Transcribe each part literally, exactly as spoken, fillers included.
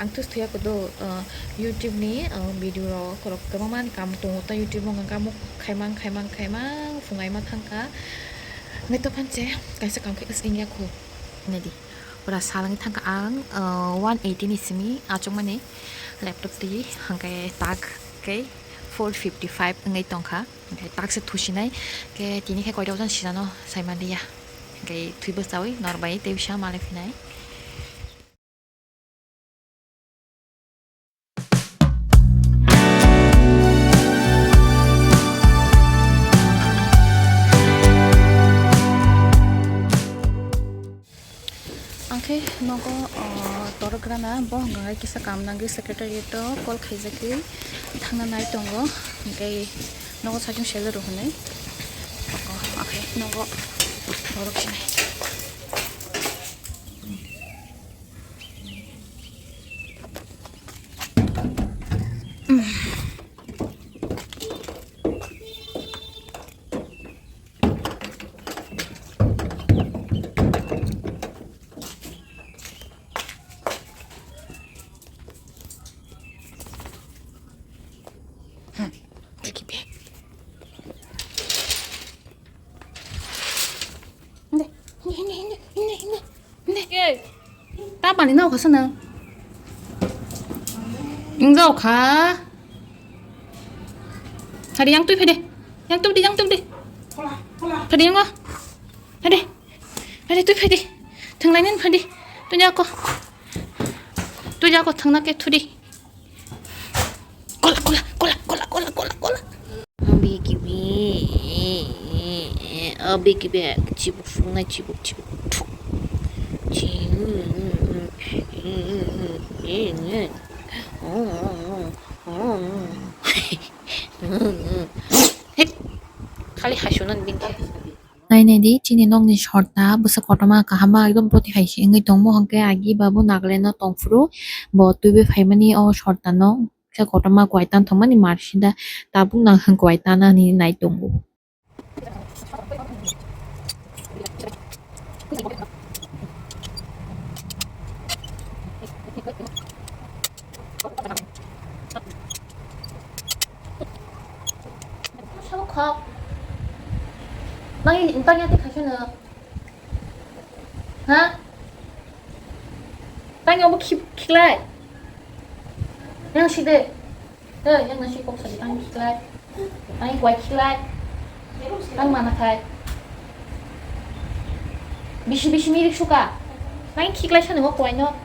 Ang tus thuya kudu, uh, YouTube ni, uh, video rok korok kwbangma ni kam tongo ta YouTube o hwnka kamo khaimang khaimang khaimang phungaima thangkha. Nai to phanche kaisa kam khe wngya khu. Nai di. Pura salangwi thangkha ang, uh, one eighty ni simi achukmani laptop twi hwnkhe tak khe four fifty five wngwi tongkha. Hwnkhe tak se thusinai khe tini khe koita wajan sinano saimanliya. Hwnkhe thwi bwchawi norbai tei bisa malai phinai. Ang khe nogo, o, torok rana, bo hwnka khe kisa kam nangwi secretariat o call khaijakgwi thangna nai tongo, hwnkhe nogo saichung selo rw hwnwi. O, o, akhe nogo torok sinai. Hindi, hindi, hindi, hindi, hindi, hindi. Hindi. Ta mani nao khasa na. Ingjao kha. Hari yang tui phede. Yang tui di, yang tui di. Phede yang o. Phede. Phede tui phede. Thanglai nin phede. Tui jako. Tui jako thangna ke thudi. Kola, kola, kola, kola, kola, kola, kola. Abi gibi, abi gibi, chibuk sungai, chibuk, chibuk, thuk. Chi-, Hit. Khali hasunan bini. Nainai di, chini nokni sorta bwswk kotorma kaham ma ekdom poti hai se wngwi tongmo, hwnkhe agi ba bo Nagaland o tongphuru bo twiwi phaimani o sorta no kisa kotorma kwai tang thangmani marsida tabuk nang kwai tana hinwi nai tongo. Sabo kha. Nang, nang ya tei khaisa no. Ha? Tang obo khik-, khiklai. Yang side. Hey, yang nasi kok sadi tang khiklai. Tang kwai khiklai. Tang mana khai. Bisi bisi mirik suka. Tang khiklai sani o kwai no.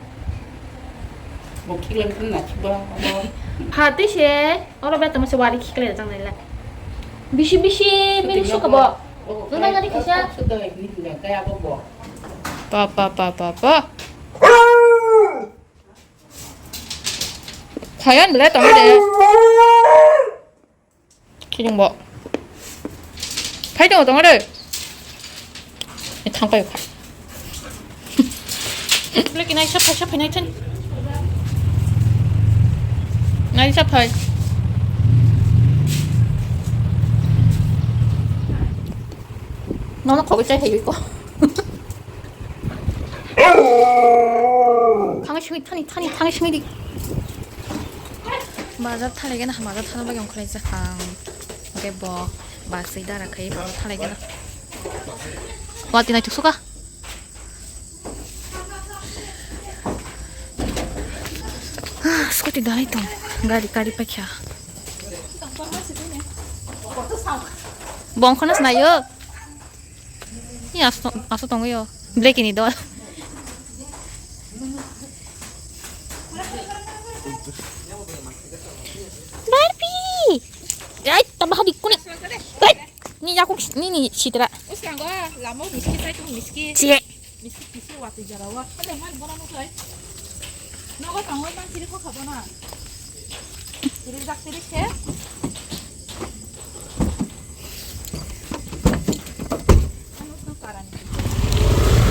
Bo khiklai kan na khiba abo. Phatwi se, oro beto mase wari khiklai tang naila. Bisi bisi mirik suka bo. Nang nang adi kisa. Pa, pa, pa, pa, pa. Khoyan bele tong de. Kijing bo. Phai tong tong de. E thang pai phai. Bele kinai sa phai sa phai nai chan. Nai sa phai. Nono khogwi chai hai ko. Thangwi simi thani, thani, thangwi simi di. Bazar thalai gana, bazar thana bagwi ongkhorlaijak ang. Hwnkhe bo baswi dara khai bazar thalai gana. Wati nai thuksuka. Ah, scooty dalai tong. Gari, gari paikha. Bongkhorno sinayo. Ni aso, aso tongwi o. Black ini do. Barbie! Ai, tambah di kuning. Ai, ni aku ni ni sitra. Usang gua lama miski saya tuh miski. Cie. Miski kisi waktu jarawa. Ada man bono mukai. Nogo tangoi man siri kok khabona. Siri jak siri khe.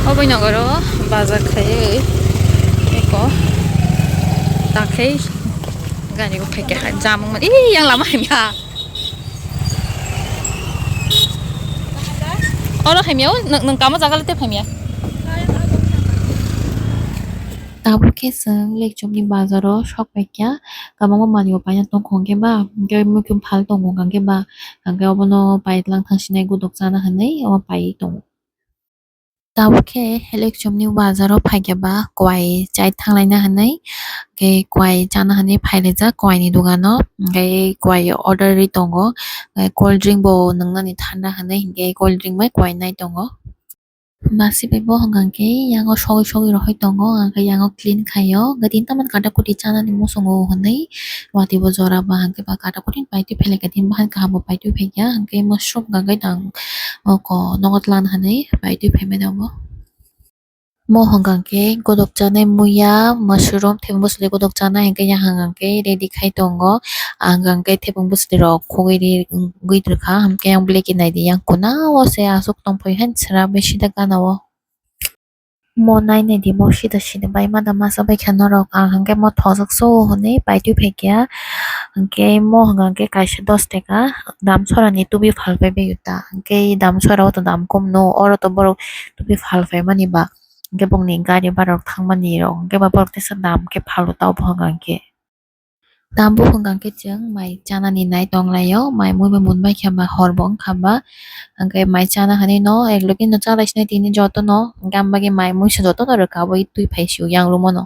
Obo nogoro bazar khaiwi eko takhai gari bo phaikha jamung mani yang lama hamya. Oro hamya o nung kamo jaga lete hamya. Tabuk khe chwng Lekchomni bazaro sok paikha, kwbangma manwi bo paina tongkha hwnkhe ba, hwnkhe muikhwng phal tongo hwnkhe ba, hwnkhe obono paitlang thangsinai godok chana hwnwi omo paiwi tongo. Tabuk khe Lekchomni bazaro phaikha ba kwai chai thanglaina hwnwi, hwnkhe kwai chana hwnwi phailaijak kwaini dogano, hwnkhe kwai order rwi tongo, hwnkhe cold drink bo nwngnani thanda hwnwi, hwnkhe cold drink bai kwai nai tongo. Masi bai bo hwnka khe yango sogwi sogwi rohoi tongo, hwnka khe yango clean khaio, hwnka khe tini tamoni kata koti chanani muchungo hwnwi watwi bo jora ba hwnka khe ba kata koti paitwi phailai kha, tini bahan kaham bo paitwi phaikha, hwnka khe mushroom hwnka khe tang oko nogo tlan hwnwi paitwi phaimani obo. Mo hwnka khe godok chanai muya, mushroom, thebung bwswlwi godok chanai hwnka khe yang hwnka khe ready khai tongo, ang hwnka khe thebung bwswlwi rok khogwi ri wngwi rwkha, hwnka khe yang belekhe naidi yang kuna o se aswk tongphai han sra bai sida gana o. Mo nai nai di, mo sida sida bai ma da masa bai kha norok. Ang hwnkhe mo thojak so hwnwi paitwi phaikha. Hwnkhe mo hwnka khe kaisa dos taka dam sorani tubi phalpai bai ta. Hwnkhe dam sora o to dam kom no, oro to borok tubi phalpai mani ba. Hwnkhe bongni gari barok thangmani rok. Hwnkhe ba borok teisa dam khe phalo ta obo hwnka khe. Tabuk hwnka khe chwng mai chanani nai tonglaio, mai mui bai mun bai kha ba, hor bo wngkha ba, hwnkhe mai chana hinwi no ek logi no chalai sinai tini jotono, hwnkhe ang bagwi mai mui se jotono rwkha, abo twi phai sio yang room o no.